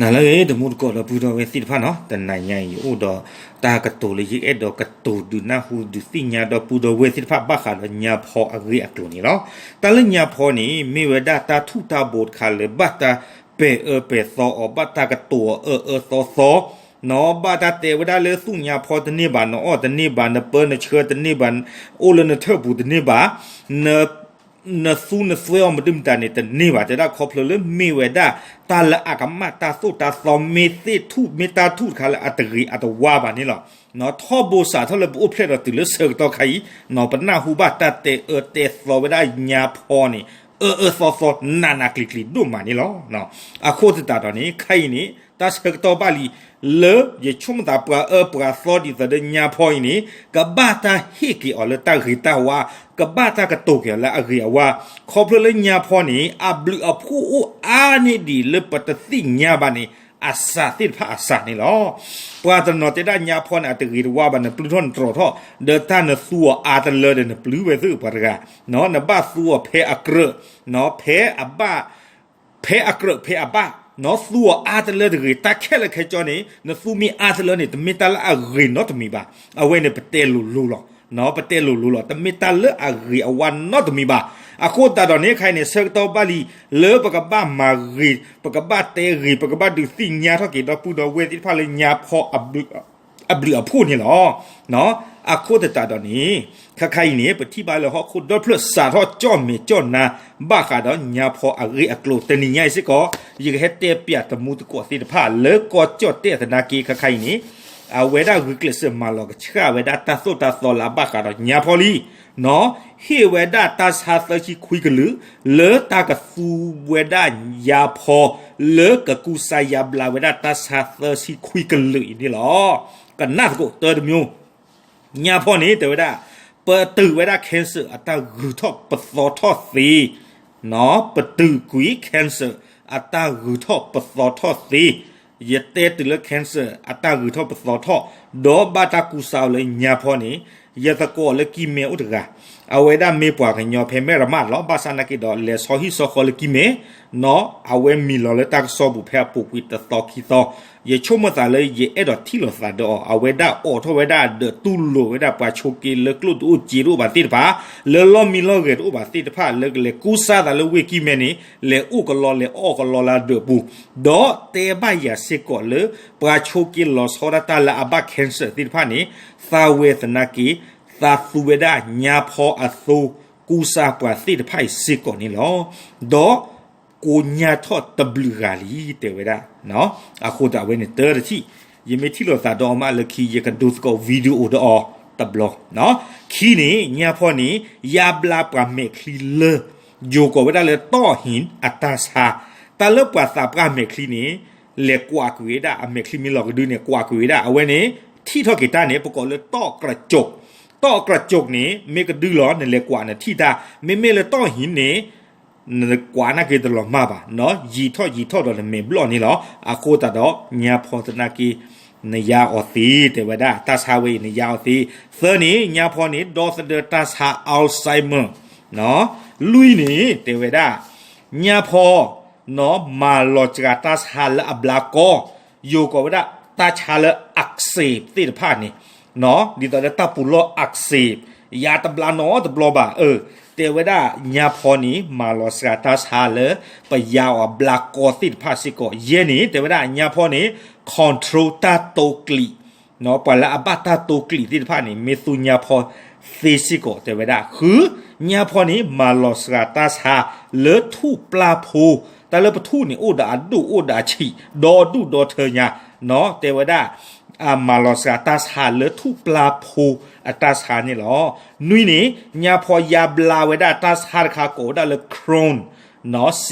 နၤလၢအဂ့ၤ တံၤသကိးဒီပုၢ်ဒီဝဲၢ်သ့ၣ်တဖၣ်နီၤ, တနၤညါအံၤ ယအိၣ်ဒီးတၢ်ကတိၤလၢယအဲၣ်ဒိးကတိၤဒုးနၢ်ဟူဒုးသ့ၣ်ညါဒီပုၢ်ဒီဝဲၢ်သ့ၣ်တဖၣ် ဘၣ်ဃးဒီးညါဖီအဂ့ၢ်အကျိၤန့ၣ်လီၤ. တၢ်လၢညါဖီန့ၣ် မ့ၢ်ဝဲဒၣ်တၢ်ထူးတၢ်ဘိးတခါလၢဘၣ်တၢ်ပဲာ်အၢပဲာ်သီအီၤ, ဘၣ်တၢ်ကတိၤအီၤအၢအၢသီသီ နီၤ, ဘၣ်တၢ်တဲဝဲဒၣ်လၢ သူၣ်ညါဖီတန့ၢ်ဘၣ်, နအီၣ်တန့ၢ်ဘၣ်, နပၢနဆှၢတန့ၢ်ဘၣ်, အိၣ်လၢနထၢၣ်ပူၤတန့ၢ်ဘၣ်, န နသူနသွဲအီၤမဒုမတၤန့ၣ်တန့ၢ်ဘၣ်, တဲဒၣ်ခီဖျိလၢမ့ၢ်ဝဲဒၣ် တၢ်လၢအကမၣ်တၢ်သိၣ်တၢ်သီ မ့ၢ်သ့ၣ်ထူၣ် မ့ၢ်တၢ်ထူၣ်တခါလၢအတဂ့ၤအတဝါဘၣ်န့ၣ်လီၤ. ထီဘိစးထီၣ်လၢပအိၣ်ဖျဲၣ်ဒီးတုၤလၢဆၢကတီၢ်ခါအံၤ, ပနၢ်ဟူဘၣ်တၢ်တဲအၢတဲသီဝဲဒၣ်ညါဖီန့ၣ် အၢအၢသီသီ နးနးကျံၤကျံၤဒိၣ်မးန့ၣ်လီၤ. အဃိသတးဒီးန့ၣ် ခဲအံၤန့ၣ် တၢ်ဆၢကတီၢ်ဘၣ်လံ လၢယဆိကမိၣ်သးပှၤအၢပှၤသီဒ်သိးဒီးညါဖီအံၤန့ၣ် ကဘၣ်တၢ်ဟ့ၣ်က့ၤအီၤလၢတၢ်ဂ့ၤတၢ်ဝါ, ကဘၣ်တၢ်ကတိၤက့ၤအီၤလၢအဂ့ၤအဝါ, ခီဖျိလၢညါဖီန့ၣ် အဘျုးအဖှိၣ်အိၣ်အါန့ၢ်ဒံးလၢပတသ့ၣ်ညါဘၣ်န့ၣ် အစှၤသ့ၣ်တဖၣ်အစှၤန့ၣ်လီၤ. ပှၤတနီၤတဲဒၣ်ညါဖီန့ၣ် အတဂ့ၤတဝါဘၣ် နပျုၢ်ထီၣ်နတြီၤထီၣ်, ဒီးတၢ်နသူအီၤအါတလၢဒီးနပျုၢ်ဝဲသ့ၣ်ပှၤတဂၤ, နဘၣ်သူအီၤဖဲအကြၢး, ဖဲအဘၣ် ဖဲအကြၢးဖဲအဘၣ်, သူအီၤအါတလၢတဂ့ၤ, တၢ်ခဲလၢာ်ခဲဆ့န့ၣ် နသူမ့ၢ်အါတလၢန့ၣ် တမ့ၢ်တၢ်လၢအဂ့ၤနီတမံၤဘၣ်, အဝဲန့ၣ်ပတဲလိၤလိၤလီၤ, ပတဲလိၤလိၤလီၤ, တမ့ၢ်တၢ်လၢအဂ့ၤအဝါနီတမံၤဘၣ်. အဃိသတးဒီးန့ၣ် ခဲအံၤန့ၣ် ဆၢကတီၢ်ဘၣ်လံ လၢပကဘၣ်မၤဂ့ၤ, ပကဘၣ်တဲဂ့ၤ, ပကဘၣ်ဒုးသ့ၣ်ညါထီၣ်က့ၤဒီပုၢ်ဒီဝဲၢ်သ့ၣ်တဖၣ်လၢညါဖီအဘျုးအဖှိၣ်န့ၣ်လီၤ. အဃိသတးဒီးန့ၣ် ခဲခါအံၤန့ၣ် ပထံၣ်ဘၣ်လၢဟီၣ်ခိၣ်ဒီဖျၢၣ် စးထီၣ်ကၠီၣ်မဲာ်ကၠီၣ်နါ ဘၣ်ဃးဒီးညါဖီအဂ့ၢ်အကျိၤ, တနံၤညါအံၤစ့ၢ်ကီး ယကဟဲတဲပၠးတံၤသကိးသ့ၣ်တဖၣ်လၢကီၢ်ကၠီၣ်တဲၣ်သနာ်က့ ခဲခါအံၤန့ၣ် အဝဲဒၣ်ဂုာ်ကျဲးစၢးမၤလီၤကဆှၣ်ဝဲဒၣ်တၢ်သိၣ်တၢ်သီလၢအဘၣ်ဃးဒီးညါဖီလံ နီၤ, ဟ့ၣ်ဝဲဒၣ်တၢ်ဆါသၢဆံခွံကလုာ် လၢတၢ်ကသူဝဲဒၣ်ညါဖီ လၢကကူစါယါဘျါဝဲဒၣ်တၢ်ဆါသၢဆံခွံကလုာ်အံၤန့ၣ်လီၤ. ကနၣ်သကိးတၢတမံၤ, ညါဖီန့ၣ် တဲဝဲဒၣ် ပတုာ်ဝဲဒၣ် cancer အတၢ်ဂုၤထီၣ်ပသီထီၣ်သ့, နီၤ, ပတုာ်ကွံာ် cancer အတၢ်ဂုၤထီၣ်ပသီထီၣ်သ့, ယတဲတုၤလၢ cancer အတၢ်ဂုၤထီၣ်ပသီထီၣ်, ဒီးဘၣ်တၢ်ကူစါအီၤလၢညါဖီန့ၣ်, ယသကိးလၢကံၢ်မဲအိၣ်တဂၤ, အဝဲဒၣ်မ့ၢ်ပှၤကညီဖဲမဲၢ်ရမးလီၤ, ဘၣ်ဆၣ်သနာ်က့ဒီး လဲၤဆီဟံၣ်ဆီဃီလၢကံၢ်မဲ, နီၤ, အဝဲမံလီၤလၢတၢ်ကစီၣ်ပူၤဖဲအပူၤကွံာ်တသီခံသီ, ယဆိကမိၣ်သးလၢယအဲၣ်ဒိးထံၣ်လိာ်သးဒီးအီၤ, အဝဲဒၣ်အိးထီၣ်ဝဲဒၣ်ဒီးတူၢ်လိာ်ဝဲဒၣ်ပှၤဆိးက့လၢကျိၣ်တအိၣ်စ့တအိၣ်ဘၣ်သ့ၣ်တဖၣ်, လၢလီၢ်မံလီၢ်ဂဲၤတအိၣ်ဘၣ်သ့ၣ်တဖၣ် လၢကလဲၤကူစါသးလၢဝ့ၢ်ကံၢ်မဲန့ၣ်, လဲၤအိၣ်ကလီလဲၤအီၣ်ကလီလၢအဒၢးပူၤ, ဒီးတဲဘၣ်ယၤစ့ၢ်ကီးလၢ ပှၤဆိးက့လီၤဆီဒၣ်တၢ်လၢအဘၣ် cancer သ့ၣ်တဖၣ်န့ၣ်, သးဝဲသနာ်က့ သးသူဝဲဒၣ်ညါဖီအသိ ကူစါပှၤသ့ၣ်တဖၣ်အံၤစ့ၢ်ကီးန့ၣ်လီၤ. ဒီးကိးညါထီၣ်တဘျုးဂၤလံ တဲဝဲဒၣ်, အဃိသတးအဝဲန့ၣ်တၢတထံၣ်, ယမ့ၢ်ထံၣ်လိာ်သးဒီးအီၤမးလၢခံ ယကဒိသကိး video ဒီးအီၤတဘျီ, ခံန့ၣ် ညါဖီန့ၣ် ယါဘျါပှၤမဲာ်ချံလၢ ယိၤကိးဝဲဒၣ်လၢတီၢ်ဟံၣ်အတၢ်ဆါ, တၢ်လၢပှၤသးပှၢ်မဲာ်ချံန့ၣ် လဲၤကွးကွံာ်ဝဲဒၣ် အမဲာ်ချံမ့ၢ်လီၤကဒုန့ၣ် ကွးကွံာ်ဝဲဒၣ် အဝဲန့ၣ် ထံၣ်ထီၣ်က့ၤတၢ်န့ၣ် ပကိးလၢတီၢ်ကြကၠိး, တီၢ်ကြကၠိးန့ၣ် မ့ၢ်ကဒုလီၤ နလဲၤကွးနထံၣ်တၢ်, မ့မ့ၢ်လၢတီၢ်ဟံၣ်န့ၣ် နကွးနာ်က့တလီၤမၢ်ဘၣ်, ယံာ်ထီၣ်ယံာ်ထီၣ်ဒီးနမဲာ်ဘျီၣ်န့ၣ်လီၤ. အဃိသတးဒီး ညါဖီသနာ်က့ နယါအီၤသ့ တဲဝဲဒၣ် တၢ်ဆါဝဲအံၤ နယါအီၤသ့, သၢန့ၣ် ညါဖီန့ၣ် ဒီသဒၢတၢ်ဆါ Alzheimer, လွံၢ်န့ၣ် တဲဝဲဒၣ် ညါဖီ နီၤ မၤလီၤစှၤတၢ်ဆါလၢအဘျါကီ, ယိၤကိးဝဲဒၣ် တၢ်ဆါလၢ อักเสบ သ့ၣ်တဖၣ်န့ၣ်, နီၤ ဒ်သိးလၢတၢ်ပူၤလီၢ် อักเสบ, ယါတဘျါနီတဘျီဘၣ်, အၢ တဲဝဲဒၣ် ညါဖီန့ၣ် မၤလီၤစှၤတၢ်ဆါလၢ ပယါအီၤဘျါကီသ့ၣ်တဖၣ်စ့ၢ်ကီး, ယဲၢ်န့ၣ် တဲဝဲဒၣ် ညါဖီန့ၣ် control တၢ်တိာ်ကျံး နီၤ ပှၤလၢအဘၣ်တၢ်တိာ်ကျံးသ့ၣ်တဖၣ်န့ၣ် မ့ၢ်သူညါဖီသ့စ့ၢ်ကီး တဲဝဲဒၣ်, ဃု ညါဖီန့ၣ် မၤလီၤစှၤတၢ်ဆါလၢထူၣ်ပျၢ်ဖိ, တၢ်လၢပထူၣ်န့ၣ် အိၣ်ဒီးအဒိၣ်အိၣ်ဒီးအဆံး ဒီဒူၣ်ဒီထၢညါ, နီၤ တဲဝဲဒၣ် မၤလီၤစှၤတၢ်ဆါလၢထူၣ်ပျၢ်ဖိအတၢ်ဆါန့ၣ်လီၤ. နွံန့ၣ် ညါဖီယါဘျါဝဲဒၣ်တၢ်ဆါတခါကိးဝဲဒၣ်လၢ Crohn, နီၤ C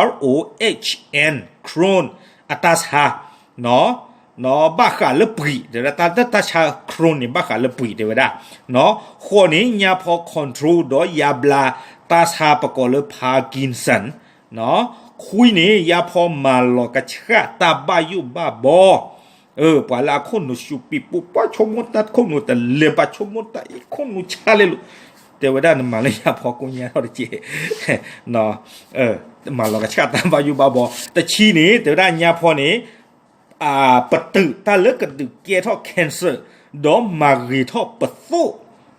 R O H N, Crohn အတၢ်ဆါ နီၤ ဘၣ်ဃးလၢပှံာ် တဲဝဲဒၣ် တၢ် တၢ်ဆါ Crohn န့ၣ် ဘၣ်ဃးလၢပှံာ် တဲဝဲဒၣ်, နီၤ ဃိးန့ၣ် ညါဖီ control ဒီးယါဘျါတၢ်ဆါပကိးလၢ Parkinson, နီၤ ခွံန့ၣ် ညါဖီမၤလီၤကဆှၣ်တၢ်ဘၣ်ယိၣ်ဘၣ်ဘီ, အၢ ပှၤလၢအခိၣ်နူာ်ဆူးပံးပိ ပှၤဆိကမိၣ်တၢ်ခိၣ်နူာ်တလဲၤ ပှၤဆိကမိၣ်တၢ်အံၤခိၣ်နူာ်ဆါလဲလိာ် တဲဝဲဒၣ်နမၤလၢညါဖီကိညၢ်ထီၣ်တက့ၢ်, မၤလီၤကဆှၣ်တၢ်ဘၣ်ယိၣ်ဘၣ်ဘီ. တဆံန့ၣ် တဲဝဲဒၣ်ညါဖီန့ၣ် ပတုာ်တၢ်လၢကဒုးကဲထီၣ် cancer ဒီးမၤဂ့ၤထီၣ်ပသိၣ်,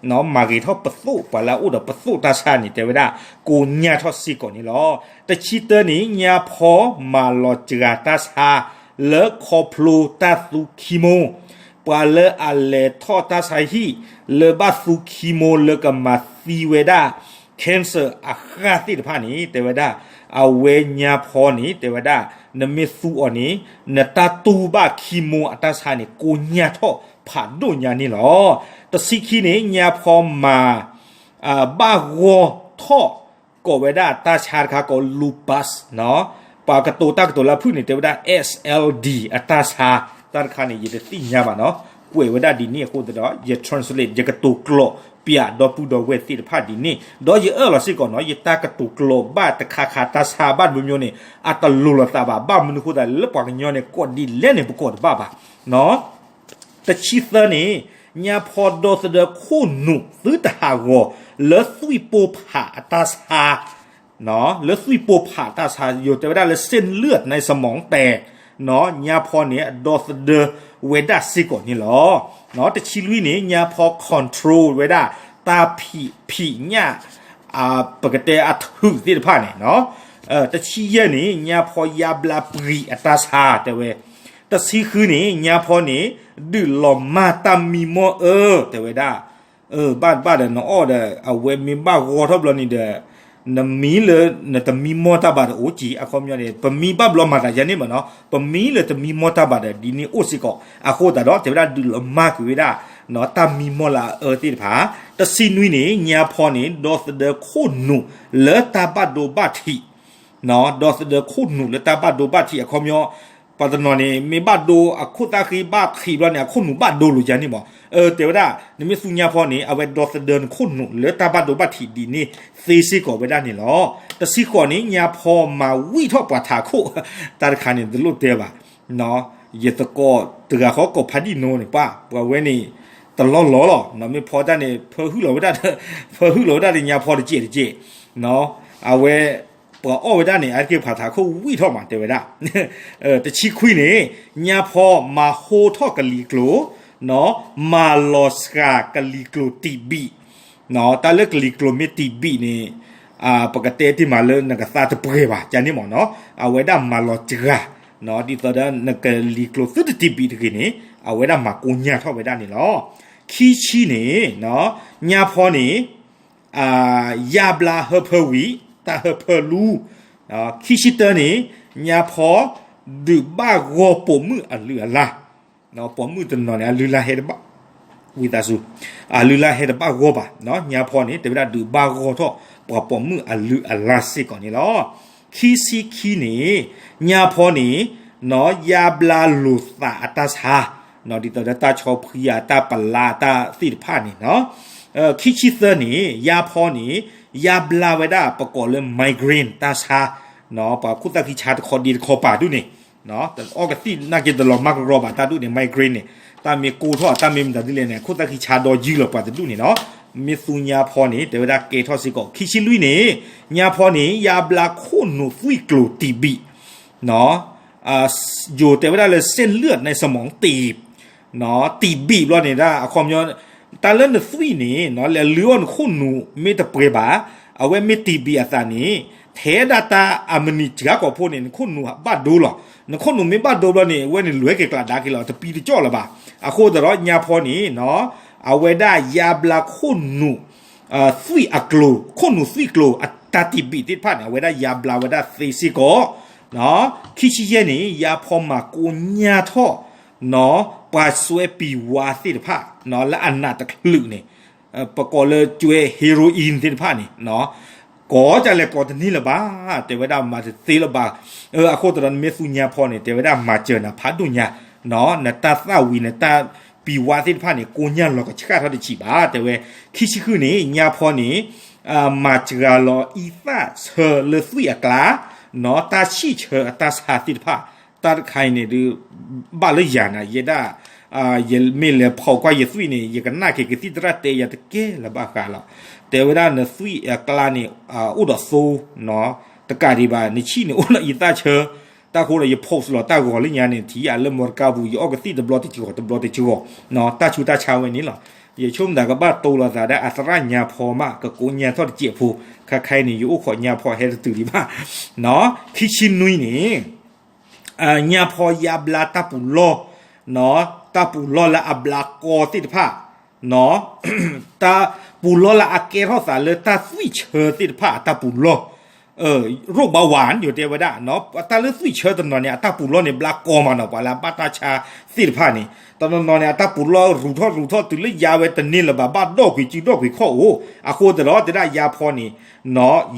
မၤဂ့ၤထီၣ်ပသိၣ် ပှၤလၢအအိၣ်ဒီးပသိၣ်တၢ်ဆါန့ၣ် တဲဝဲဒၣ်ကိညၢ်ထီၣ်စ့ၢ်ကီးန့ၣ်လီၤ. တဆံတၢန့ၣ် ညါဖီမၤလီၤစှၤတၢ်ဆါ လၢခီဖျိတၢ်သူ chemo ပှၤလၢအလဲၤထီၣ်တၢ်ဆါဟံၣ် လၢဘၣ်သူ chemo လၢကမၤသံဝဲဒၣ် cancer အဃၢ်သ့ၣ်တဖၣ်န့ၣ် တဲဝဲဒၣ် အဝဲညါဖီန့ၣ် တဲဝဲဒၣ် နမ့ၢ်သူအီၤန့ၣ် နတၢ်တူၢ်ဘၣ် chemo အတၢ်ဆါန့ၣ် ကိညၢ်ထီၣ်ဖးဒိၣ်ညါန့ၣ်လီၤ. တဆံခံန့ၣ် ညါဖီမၤ ဘၣ်ဂီၢ်ထီၣ် ကိးဝဲဒၣ်တၢ်ဆါတခါကိး lupus ပှၤကတိၤတၢ်ကတိၤလၢအဖုၣ်န့ၣ် တဲဝဲဒၣ် SLD အတၢ်ဆါ တၢ်တခါန့ၣ် ယတသ့ၣ်ညါဘၣ်နီၤ, ကွဲးဝဲဒၣ်ဒ်န့ၣ်အဃိသတးဒီး ယ translate ယကတိၤကျိာ်ပၠးဒီပုၢ်ဒီဝဲၢ်သ့ၣ်တဖၣ်ဒ်န့ၣ် ဒီးယအၢၣ်လီၤစ့ၢ်ကီးနီၤ ယတၢ်ကတိၤကျိာ်ဘၣ်တခါခါ တၢ်ဆါဘၣ်တမံၤမံၤန့ၣ် အတလိၤလိာ်သးဘၣ်, ဘၣ်မနုၤအဃိသတး လၢပှၤကညီန့ၣ် ကိးဒ်လဲၣ်န့ၣ် ပကိးတဘၣ်ဘၣ် တဆံသၢန့ၣ် ညါဖီဒီသဒၢခိၣ်နူာ်သုတဟးဂီၤ လၢသွံၣ်ပိၢ်ဖးအတၢ်ဆါ, လၢသွံၣ်ပိၢ်ဖးတၢ်ဆါ ယိၤတဲဝဲဒၣ်လၢ เส้นเลือดในสมองแตก ညါဖီန့ၣ် အဒီသဒၢဝဲဒၣ်စ့ၢ်ကီးန့ၣ်လီၤ. တဆံလွံၢ်န့ၣ် ညါဖီ control ဝဲဒၣ် တၢ်ဖံးဖံးညၣ် ပကတဲအထုးသ့ၣ်တဖၣ်န့ၣ်, တဆံယဲၢ်န့ၣ် ညါဖီယါဘျါပှံၤအတၢ်ဆါတဲဝဲ, တဆံဃုန့ၣ် ညါဖီန့ၣ် ဒုးလီၤမၢ်တၢ်မံမီၢ်အၢ တဲဝဲဒၣ်, ဘၣ်ဘၣ်ဒီးနအီၣ်ဒီး အဝဲမ့ၢ်ဘၣ်ဂီၢ်ထီၣ်ဘျီန့ၣ်ဒီး နမံလၢ နတမံမီၢ်တၢ်ဘၣ်ဒီးအိၣ်က့ၤ အခီပညီန့ၣ် ပမံဘၣ်ဘျီမၤသးယဲန့ၣ်မ့ၢ်နီၤ ပမံလၢတမံမီၢ်တၢ်ဘၣ်ဒီးဒ်န့ၣ်အိၣ်စ့ၢ်ကီး အဃိသတးဒီး တဲဝဲဒၣ်ဒုးလီၤမၢ်ကွံာ်ဝဲဒၣ် တၢ်မံမီၢ်လၢအအၢသ့ၣ်တဖၣ်, တဆံနွံန့ၣ် ညါဖီန့ၣ် ဒီသဒၢခိၣ်နူာ်လၢတၢ်ဘၣ်ဒိဘၣ်ထံး ဒီသဒၢခိၣ်နူာ်လၢတၢ်ဘၣ်ဒိဘၣ်ထံးအခီပညီ, ပှၤတနီၤန့ၣ် မ့ၢ်ဘၣ်ဒိအခိၣ်သၣ်ဃံဘၣ်ထံးဘျီန့ၣ် အခိၣ်နူာ်ဘၣ်ဒိလိာ်ယါန့ၣ်မး, တဲဝဲဒၣ် နမ့ၢ်သူညါဖီန့ၣ် အဝဲဒီသဒၢနခိၣ်နူာ်လၢတၢ်ဘၣ်ဒိဘၣ်ထံးဒ်န့ၣ်သ့စ့ၢ်ကီးဝဲဒၣ်န့ၣ်လီၤ. တဆံဃိးန့ၣ် ညါဖီမၤဝံၣ်ထီၣ်ပှၤထးခိၣ်, တၢ်တခါန့ၣ် တလိၣ်တဲဘၣ် ယသကိးတဂၤဃီကိးဖးဒံၣ်နိန့ၣ် ပှၤ ပှၤဝဲန့ၣ် တလီၢ်လီၤလီၤ, မ့ၢ်ဖီတၢ်န့ၣ် ဖၢဟုၣ်လီၤဝဲဒၣ်ဒီး ဖၢဟုၣ်လီၤဝဲဒၣ်ဒီးညါဖီတစဲးတစဲး, အဝဲ ပှၤအီၣ်ဝဲဒၣ်န့ၣ် အါတက့ၢ်ဖးထးခိၣ်ဝံၣ်ထီၣ်မး တဲဝဲဒၣ်, တဆံခွံန့ၣ် ညါဖီမၤဟိထီၣ်ကလံၤကျိၤ, မၤလီၤစှၤကလံၤကျိၤတံာ်ဘံၣ် တၢ်လၢကလံၤကျိၤမ့ၢ်တံာ်ဘံၣ်န့ၣ် ပကတဲတ့ၢ်မးလၢနကသါတပှဲၤဘၣ် ကန့ၣ်မ့ၢ်နီၤ, အဝဲဒၣ်မၤလီၤစှၤ, ဒ်သိးဒီးနကလံၤကျိၤသုတတံာ်ဘံၣ်တဂ့ၤန့ၣ် အဝဲဒၣ်မၤကိညၢ်ထီၣ်ဝဲဒၣ်န့ၣ်လီၤ. ခံဆံန့ၣ် ညါဖီန့ၣ် ယါဘျါဟၢဖၢဝံၤ တၢ်ဟၢဖၢလူ, ခံဆံတၢန့ၣ် ညါဖီ ဒုးဘၣ်ဂီၢ်ပိာ်မုၣ်အလုၢ်အလၢ်, ပိာ်မုၣ်တနီၤန့ၣ် အလုၢ်လၢ်ဟဲတဘၣ်, ဝံသးစူၤ, အလုၢ်လၢ်ဟဲတဘၣ်ဂီၢ်ဘၣ်, ညါဖီန့ၣ် တဲဝဲဒၣ်ဒုးဘၣ်ဂီၢ်ထီၣ် ပှၤပိာ်မုၣ်အလုၢ်အလၢ်စ့ၢ်ကီးန့ၣ်လီၤ. ခံဆံခံန့ၣ် ညါဖီန့ၣ် ယါဘျါလိာ်သးအတၢ်ဆါ, ဒ်သိးဒီးတၢ်ဆီဖှံဧါ တၢ်ပလါတၢ်သ့ၣ်တဖၣ်န့ၣ်, ခံဆံသၢန့ၣ် ညါဖီန့ၣ် ယါဘျါဝဲဒၣ်ပကိးလၢ migraine တၢ်ဆါ, ပှၤခိၣ်သၣ်ခံဆါတခီဒ့တခီပၤဒူၣ်န့ၣ်, အီကသံၣ်နာ်က့တလီၤမၢ်ကရီဘၣ်တၢ်ဒူၣ်န့ၣ် migraine န့ၣ်, တၢ်မ့ၢ်ကိၢ်ထီၣ် တၢ်မ့ၢ်မတၤဒ်လဲၣ်န့ၣ် ခိၣ်သၣ်ခံဆါဒီယုၢ်လီၤပှၤတဒူၣ်န့ၣ်နီၤ, မ့ၢ်သူညါဖီန့ၣ် တဲဝဲဒၣ်ကဲထီၣ်စ့ၢ်ကီး. ခံဆံလွံၢ်န့ၣ် ညါဖီန့ၣ် ယါဘျါခိၣ်နူာ်သွံၣ်ကျိၤတံာ်ဘံၣ် ယိၤတဲဝဲဒၣ်လၢ เส้นเลือดในสมองตีบ, တံာ်ဘံၣ်ဘျီန့ၣ်ဒၣ် အခီပညီ တၢ်လၢနသွံၣ်န့ၣ် လဲၤလုၢ်အီၣ်နခိၣ်နူာ်မ့ၢ်တပှဲၤဘၣ်, အဝဲမ့ၢ်တံာ်ဘံၣ်အသးန့ၣ် ထဲဒၣ်တၢ်အမနံၤစှၤကိာ်ဖိန့ၣ် နခိၣ်နူာ်ဘၣ်ဒိလီၤ. နခိၣ်နူာ်မ့ၢ်ဘၣ်ဒိဘျီန့ၣ် အဝဲန့ၣ်လွဲက့ၤကျးဒါက့ၤလီၤ တပံတကၠီၣ်လၢၤဘၣ်. အဃိသတးဒီးညါဖီန့ၣ် အဝဲဒၣ်ယါဘျါခိၣ်နူာ် သွံၣ်အကျိၤ ခိၣ်နူာ်သွံၣ်ကျိၤ အတၢ်တံာ်ဘံၣ်သ့ၣ်တဖၣ်န့ၣ် အဝဲဒၣ်ယါဘျါဝဲဒၣ်သ့စ့ၢ်ကီး. ခံဆံယဲၢ်န့ၣ် ယါဖီမၤကိညၢ်ထီၣ် ပှၤစွဲပံၤဝါသ့ၣ်တဖၣ် လၢအနးတချုးန့ၣ် ပကိးလၢစွဲ heroin သ့ၣ်တဖၣ်န့ၣ် ကိးဒ်လဲၣ်ကိးတန့ၢ်လၢၤဘၣ်, တဲဝဲဒၣ်မၤတသ့လၢၤဘၣ်. အဃိသတးဒီးနမ့ၢ်သူညါဖီန့ၣ် တဲဝဲဒၣ်မၤစၢၤနၤဖးဒိၣ်ညါ, နတၢ်သၣ်ဝံၤ နတၢ်ပံၤဝါသ့ၣ်တဖၣ်န့ၣ် ကိညၢ်လီၤကဆှၣ်ထီၣ်တဆံးဘၣ် တဲဝဲ. ခံဆံဃုန့ၣ် ညါဖီန့ၣ် မၤစှၤလီၤအံသၣ်ဆၢလၢသွံၣ်အကျါ, တၢ်ဆံၣ်ဆၢအတၢ်ဆါသ့ၣ်တဖၣ်, တၢ်တခါအံၤန့ၣ်ဒုး ဘၣ်လၢယၤနၤ ယဲဒၣ် ယမ့ၢ်လဲၤဖီၣ်ကွၢ်ယသွံၣ်န့ၣ် ယကနၣ်က့ၤကသံၣ်သရၣ်တဲယၤတကဲလၢၤဘၣ်ဃးလီၤ. တဲဝဲဒၣ်နသွံၣ်အကျါန့ၣ် အိၣ်ဒီးသိ တကးဒံးဘၣ် နဆံၣ်န့ၣ်အိၣ်လၢယသၣ်ဆၢ, တၢ်ဃိဒီးယ post လီၤတၢ်ဂီၤလၢညါန့ၣ် ထံၣ်ယၤလၢ မော်တော်ကားပူၤ ယအီၣ်ကသံၣ်တဘျီတကီၢ် တဘျီတကီၢ်, တၢ်ဆူးတၢ်ဆါဝဲန့ၣ်လီၤ. ယဆိကမိၣ်သးကဘၣ်တိလီၤသးဒီးအသရၣ်ညါဖီမး ကကိးညါထီၣ်တစဲးဖိ, ခဲခါအံၤန့ၣ် ယအိၣ်ခိးညါဖီဟဲတတုၤဒံးဘၣ်. ခံဆံနွံန့ၣ် ညါဖီယါဘျါတၢ်ပူၤလီၢ်, တၢ်ပူၤလီၢ်လၢအဘျါကီသ့ၣ်တဖၣ်, တၢ်ပူၤလီၢ်လၢအကဲထီၣ်သးလၢတၢ်သွံၣ်ဆၢသ့ၣ်တဖၣ်အတၢ်ပူၤလီၢ်, ရိၣ်ဘၣ်ဝၤ ယတဲဝဲဒၣ်, တၢ်လၢသွံၣ်ဆၢတနီၤန့ၣ် အတၢ်ပူၤလီၢ်န့ၣ် ဘျါကီမးနီၤ, ပှၤလၢအဘၣ်တၢ်ဆါသ့ၣ်တဖၣ်န့ၣ် တနီၤနီၤန့ၣ် အတၢ်ပူၤလီၢ်ရူၤထီၣ်ရူၤထီၣ်တုၤလၢယါဝဲတန့ၢ်လၢၤဘၣ် ဘၣ်ဒီၣ်ကွံာ်စုဒီၣ်ကွံာ်ခီၣ်အိၣ်, အဃိသတးဒီး တဲဒၣ်ညါဖီန့ၣ်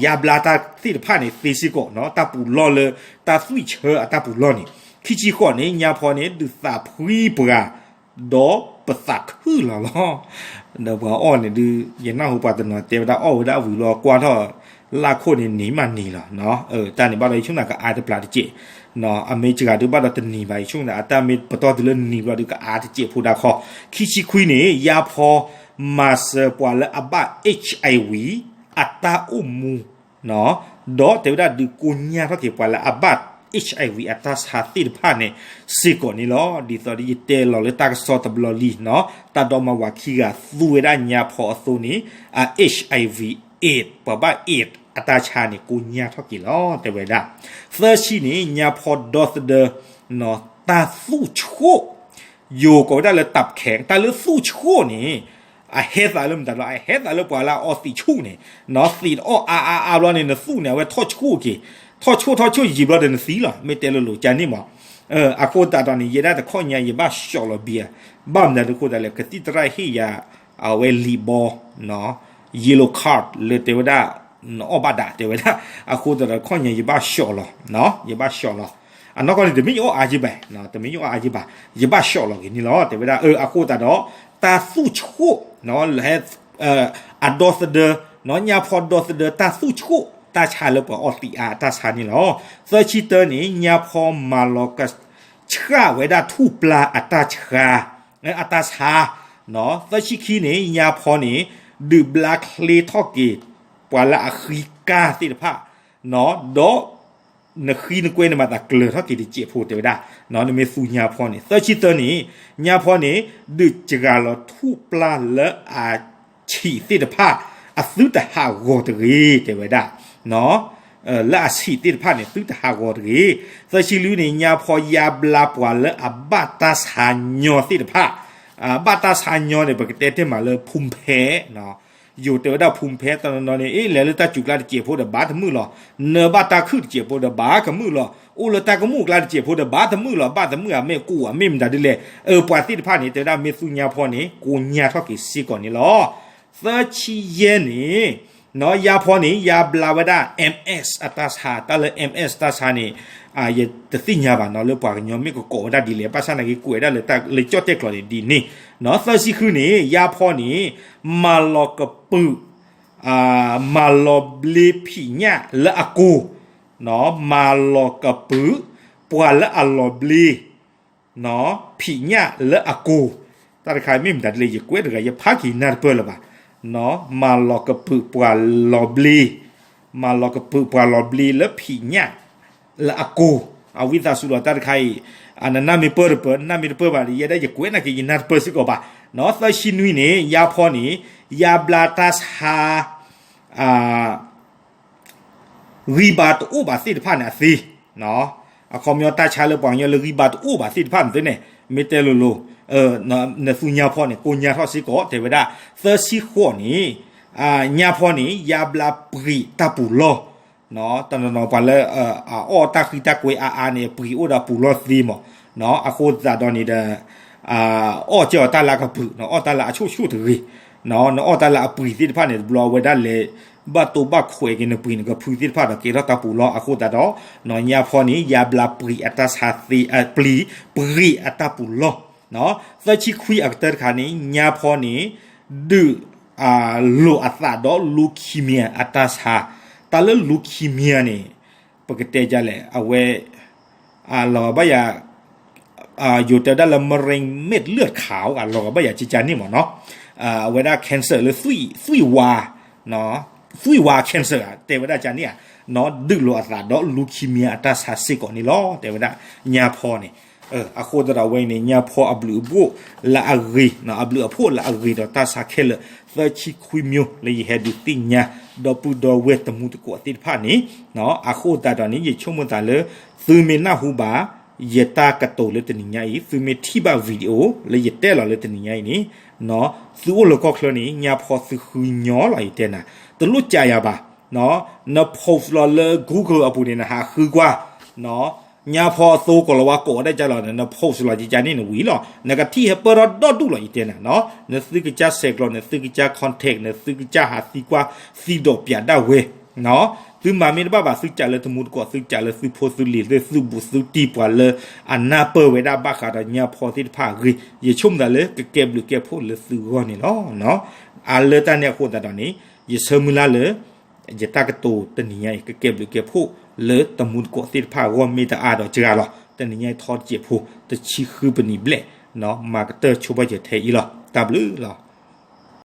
ယါဘျါတၢ်သ့ၣ်တဖၣ်န့ၣ် သ့စ့ၢ်ကီးနီၤ, တၢ်ပူၤလီၢ်လၢ တၢ်သွံၣ်ဆၢအတၢ်ပူၤလီၢ်န့ၣ်, ခံဆံဃိးန့ၣ် ညါဖီန့ၣ် ဒုးသးဖှံပှၤ ဒီးပသးခုလီၤလီၤ. ဒီးပှၤအီၣ်န့ၣ်ဒုး ယနၢ်ဟူပှၤတနီၤတဲဝဲဒၣ် အီၣ်ဝဲဒၣ်အဝံၤလီၤ ကွၢ်ထီၣ်လၢခိၣ်န့ၣ် နံၤမးနံၤလီၤ. တၢ်န့ၣ်ဘၣ်ဒီး ယဆိကမိၣ်သးကအါတပျၢ်တစဲး, အမ့ၢ်စှၤဒုးဘၣ်ဒီးတနံၤဘၣ် ယဆိကမိၣ်သး အတၢ်မ့ၢ်ပတီၢ်တုၤလၢနံၤဘျီဒုး ကအါတစဲးဖိဒၣ်ခီ. ခံဆံခွံန့ၣ် ညါဖီမၤစၢၤပှၤလၢအဘၣ် HIV အတၢ်အိၣ်မူ ဒီးတဲဝဲဒၣ်ဒုးကိးညါထီၣ်က့ၤပှၤလၢအဘၣ် HIV အတၢ်ဆါသ့ၣ်တဖၣ်န့ၣ်စ့ၢ်ကီးန့ၣ်လီၤ. ဒ်သိးဒီးယတဲလီၤလၢတၢ်ကစီၣ်တဘျီလံနီၤ, တၢ်ဒီမါဝၤခံဂၤသူဝဲဒၣ်ညါဖီအသိးန့ၣ် အ HIV AIDS ပှၤဘၣ် AIDS အတၢ်ဆါန့ၣ် ကိးညါထီၣ်က့ၤလီၤ တဲဝဲဒၣ်. သၢဆံန့ၣ် ညါဖီဒီသဒၢ တၢ်သူၣ်ဆှိၣ် ယိၤကိးဝဲဒၣ်လၢ တၢ်ခဲ တၢ်လၢသူၣ်ဆှိၣ်န့ၣ် အဟဲသးလၢမတၤလီၤ, အဟဲသးလၢပှၤလၢအအီသံးဆူၣ်န့ၣ်, နသံးတအီၣ်အါအါအါဘျီန့ၣ် နသူၣ်န့ၣ် အဝဲထီၣ်ဆှိၣ်က့ၤ, ထီၣ်ဆှိၣ်ထီၣ်ဆှိၣ်ယံာ်ဘျီဒီးနသံလီၤ, မ့ၢ်တဲလိၤလိၤကန့ၣ်မး. အဃိသတးဒီးန့ၣ် ယဲဒၣ်တခီညါ ယဘၣ်ဆှီလီၤဘံၣ်ဧါ, ဘၣ်မနုၤအဃိသတးလဲၣ် ကသံၣ်သရၣ်ဟ့ၣ်ယၤ အဝဲလံာ်ဘီ yellow card လၢတဲဝဲဒၣ် နအီၣ်ဘၣ်ဒၣ်တဲဝဲဒၣ်, အဃိသတးဒီးတခီညါ ယဘၣ်ဆှီလီၤ, ယဘၣ်ဆှီလီၤ. အနီၢ်ကီၢ်န့ၣ် တမ့ၢ်ယအီၣ်အါယံဘၣ်, တမ့ၢ်ယအီၣ်အါယံဘၣ်, ယဘၣ်ဆှီလီၤက့ၤန့ၣ်လီၤ တဲဝဲဒၣ်. အဃိသတးဒီး တၢ်သူၣ်ဆှိၣ် အဒီသဒၢ ညါဖီဒီသဒၢ တၢ်သူၣ်ဆှိၣ် တၢ်ဆါလၢပှၤအီသံးအါအတၢ်ဆါန့ၣ်လီၤ. သၢဆံတၢန့ၣ် ညါဖီမၤလီၤကဆှၣ်ဝဲဒၣ်ထူၣ်ပျၢ်အတၢ်ဆါ, အတၢ်ဆါ, သၢဆံခံန့ၣ် ညါဖီန့ၣ် ဒုးဘျါချ့ထီၣ်က့ၤ ပှၤလၢအဃံကၢ်သ့ၣ်တဖၣ်, ဒီး နဃံနကွဲန့ၣ်မၤသးကျၢၤထီၣ်က့ၤတစဲးဖိတဲဝဲဒၣ်, နမ့ၢ်သူညါဖီန့ၣ်. သၢဆံသၢန့ၣ် ညါဖီန့ၣ် ဒုးစှၤလီၤထူၣ်ပျၢ်လၢအဆံးသ့ၣ်တဖၣ် အသုတဟးဂီၤတဂ့ၤ တဲဝဲဒၣ်, လၢအဆံးသ့ၣ်တဖၣ်န့ၣ် သုတဟးဂီၤတဂ့ၤ. သၢဆံလွံၢ်န့ၣ် ညါဖီယါဘျါပှၤလၢအဘၣ်တၢ်ဆါညီသ့ၣ်တဖၣ်, ဘၣ်တၢ်ဆါညီန့ၣ် ပကတဲတ့ၢ်မးလၢ ภูมิแพ้ ယိၤတဲဝဲဒၣ် ภูมิแพ้ တနီၤနီၤန့ၣ် အ့ လဲၤလၢတၢ်စူၤကျါတစဲးဖိဒီးဘၣ်တမုာ်လီၤ, နဘၣ်တၢ်ခုၣ်တစဲးဖိဒီးဘၣ်ကမုာ်လီၤ, အိၣ်လၢတၢ်ကမူၣ်ကျါတစဲးဖိဒီးဘၣ်တမုာ်လီၤ, ဘၣ်တမုာ်အမ့ၢ်ကူးအမ့ၢ်မတၤဒ်လဲၣ်. အပှၤသ့ၣ်တဖၣ်န့ၣ် တဲဝဲဒၣ်မ့ၢ်သူညါဖီန့ၣ် ကိးညါထီၣ်က့ၤစ့ၢ်ကီးန့ၣ်လီၤ. သၢဆံယဲၢ်န့ၣ် ညါဖီန့ၣ် ယါဘျါဝဲဒၣ် MS အတၢ်ဆါ, တၢ်လၢ MS တၢ်ဆါန့ၣ် ယတသ့ၣ်ညါဘၣ်နီၤ လၢပှၤကညီမ့ၢ်ကကိးဝဲဒၣ်ဒ်လဲၣ်, ဘၣ်ဆၣ်နာ်က့ ကွဲးဒၣ်လၢလၢကၠီၣ်တဲၣ်ကျိာ်န့ၣ်ဒ်န့ၣ်, သၢဆံဃုန့ၣ် ယါဖီန့ၣ် မၤလီၤကပုာ် မၤလီၤဘျ့ဖံးညၣ်လၢအကိၢ်, မၤလီၤကပုာ် ပှၤလၢအလီၤဘျ့ ဖံးညၣ်လၢအကိၢ်, တၢ်တခါမ့ၢ်မတၤဒ်လဲၣ် ယကွဲးတဂၤ ယဖးက့ၤနၢ်တပၢၢ်လၢၤဘၣ်, မၤလီၤကပုာ်ပှၤလီၤဘျ့, မၤလီၤကပုာ်ပှၤလီၤဘျ့လၢဖံးညၣ်လၢအကိၢ်, အဝံသးစူၤလီၤ တၢ်တခါအံၤ, နနၢ်မ့ၢ်ပၢၢ်တပၢၢ် နနၢ်မ့ၢ်တပၢၢ်ဘၣ်ဒီး ယဲဒၣ်ယကွဲးနာ်က့ၤယနၢ်တပၢၢ်စ့ၢ်ကီးဘၣ်, သၢဆံနွံန့ၣ် ယါဖီန့ၣ် ယါဘျါတၢ်ဆါ ဂံၢ်ဘါတအိၣ်ဘၣ်သ့ၣ်တဖၣ်န့ၣ်အသ့, အခီပညီတၢ်ဆါလၢပှၤကညီလၢဂံၢ်ဘါတအိၣ်ဘၣ်သ့ၣ်တဖၣ်န့ၣ်သ့န့ၣ် မ့ၢ်တဲလိၤလိၤ, နသူညါဖီန့ၣ် ကိးညါထီၣ်စ့ၢ်ကီးတဲဝဲဒၣ်. သၢဆံဃိးန့ၣ် ညါဖီန့ၣ် ယါဘျါပှံၤတၢ်ပူၤလီၢ်, တနီၤနီၤပှၤလၢ အအီၣ်တၢ်ဃံတၢ်ကွဲအါအါန့ၣ် ပှံၤအိၣ်ဒီးပူၤလီၢ်သ့မး, အဃိသတးဒီးန့ၣ်ဒီး အီၣ်ကဲအီၤတၢ်လၢအကပုာ်, အီၣ်တၢ်လၢအဆိၣ်ဆိၣ်တဂ့ၤ, နအီၣ်တၢ်လၢအပှံၤသ့ၣ်တဖၣ်န့ၣ် တဘျီဝဲဒၣ်လဲၤ ဘၣ်တိဘၣ်ခွဲးက့ၤနပှံၤနကဖုသ့ၣ်တဖၣ်ဒီးကဲထီၣ်တၢ်ပူၤလီၢ်, အဃိသတးဒီး ညါဖီန့ၣ် ယါဘျါပှံၤအတၢ်ဆါသ့ ပှံၤ ပှံၤအတၢ်ပူၤလီၢ်, သၢဆံခွံအကတၢၢ်တခါန့ၣ် ညါဖီန့ၣ် ဒုး လိာ်အသးဒီး leukemia အတၢ်ဆါ, တၢ်လၢ leukemia န့ၣ် ပကတဲဒ်လဲၣ် အဝဲ လီၤဘၣ်ယၤ ယိၤတဲဝဲဒၣ်လၢ မရ့ၣ်မ့ၢ်လၢၢ်ခးဧါ လီၤဂာ်ဘၣ်ယၤကကန့ၣ်မ့ၢ်နီၤ, အဝဲဒၣ် cancer လၢ သွံၣ်ဝါ သွံၣ်ဝါ cancer ဧါ တဲဝဲဒၣ်ကန့ၣ်ဧါ, ဒုးလိာ်အသးဒီး leukemia အတၢ်ဆါစ့ၢ်ကီးန့ၣ်လီၤ တဲဝဲဒၣ်ညါဖီန့ၣ်. အဃိသတးဒီးအဝဲအံၤန့ၣ် ညါဖီအဘျုးအဖှိၣ်လၢအဂ့ၤ, အဘျုးအဖှိၣ်လၢအဂ့ၤဒီးတၢ်ဆါခဲလၢာ် သၢဆံခွံမျိုး လၢယဟဲဒုးသ့ၣ်ညါ ဒီပုၢ်ဒီဝဲၢ်တမူတကိးသ့ၣ်တဖၣ်န့ၣ်, အဃိသတးဒီးန့ၣ် ယဆိကမိၣ်သးလၢ သုမ့ၢ်နၢ်ဟူဘၣ် ယတၢ်ကတိၤလၢတနံၤညါအံၤ, သုမ့ၢ်ထံၣ်ဘၣ် video လၢယတဲလီၤလၢတနံၤညါအံၤန့ၣ်, သုအိၣ်လၢကီၢ်ချၢန့ၣ် ညါဖီသုဃုညီလီၤ ယတဲနၤ, တလိၣ်ကးယၤဘၣ်. န post လီၤလၢ Google အပူၤန့ၣ် နဟးဃုကွၢ် ညါဖီအသိကိးလီၤဝါကိးဝဲဒၣ်ကလီၤန့ၣ် န post လီၤကကန့ၣ် နဝံၤလီၤ. နကထံၣ်ဟဲပၢၢ်ထီၣ်ဒီဒူၣ်လီၤ ယတဲနၤနီၤ. နသုကစၢ်ဆဲးကျိး, နသုကစၢ် contact, နသုကစၢ်ဟးသံကွၢ် သံဒိးပၠးဒၣ်ဝဲ, သုမၤမ့ၢ်တဘၣ်ဘၣ် သုကးလၢတမူတကိး, သုကးလၢသုဖိသုလံၤ, သုဘူးသုတံၢ်ပှၤလၢအနၢ်ပၢၢ်ဝဲဒၣ်ဘၣ်ဃးဒီးညါဖီသ့ၣ်တဖၣ်အဂ့ၢ်, ယဆိကမိၣ်သးလၢကကဲဘျုးကဲဖှိၣ်လၢသုဂီၢ်န့ၣ်လီၤ. အလၢတၢ်န့ၣ်အဃိသတးဒီးန့ၣ် ယဆၢမုၢ်လၢ်လၢ ယတၢ်ကတိၤတနံၤညါအံၤ ကကဲဘျုးကဲဖှိၣ်လၢတမူတကိးသ့ၣ်တဖၣ်အဂီၢ်မ့ၢ်တအါဒီးစှၤလီၤ. တနံၤညါအံၤထီတစဲးဖိ တဆံဃုပနံၣ်ဘျဲၣ်, မၤကတၢၢ်ဆိဘၣ်ယဲထဲအံၤလီၤ. တၢ်ဘျုးလီၤ.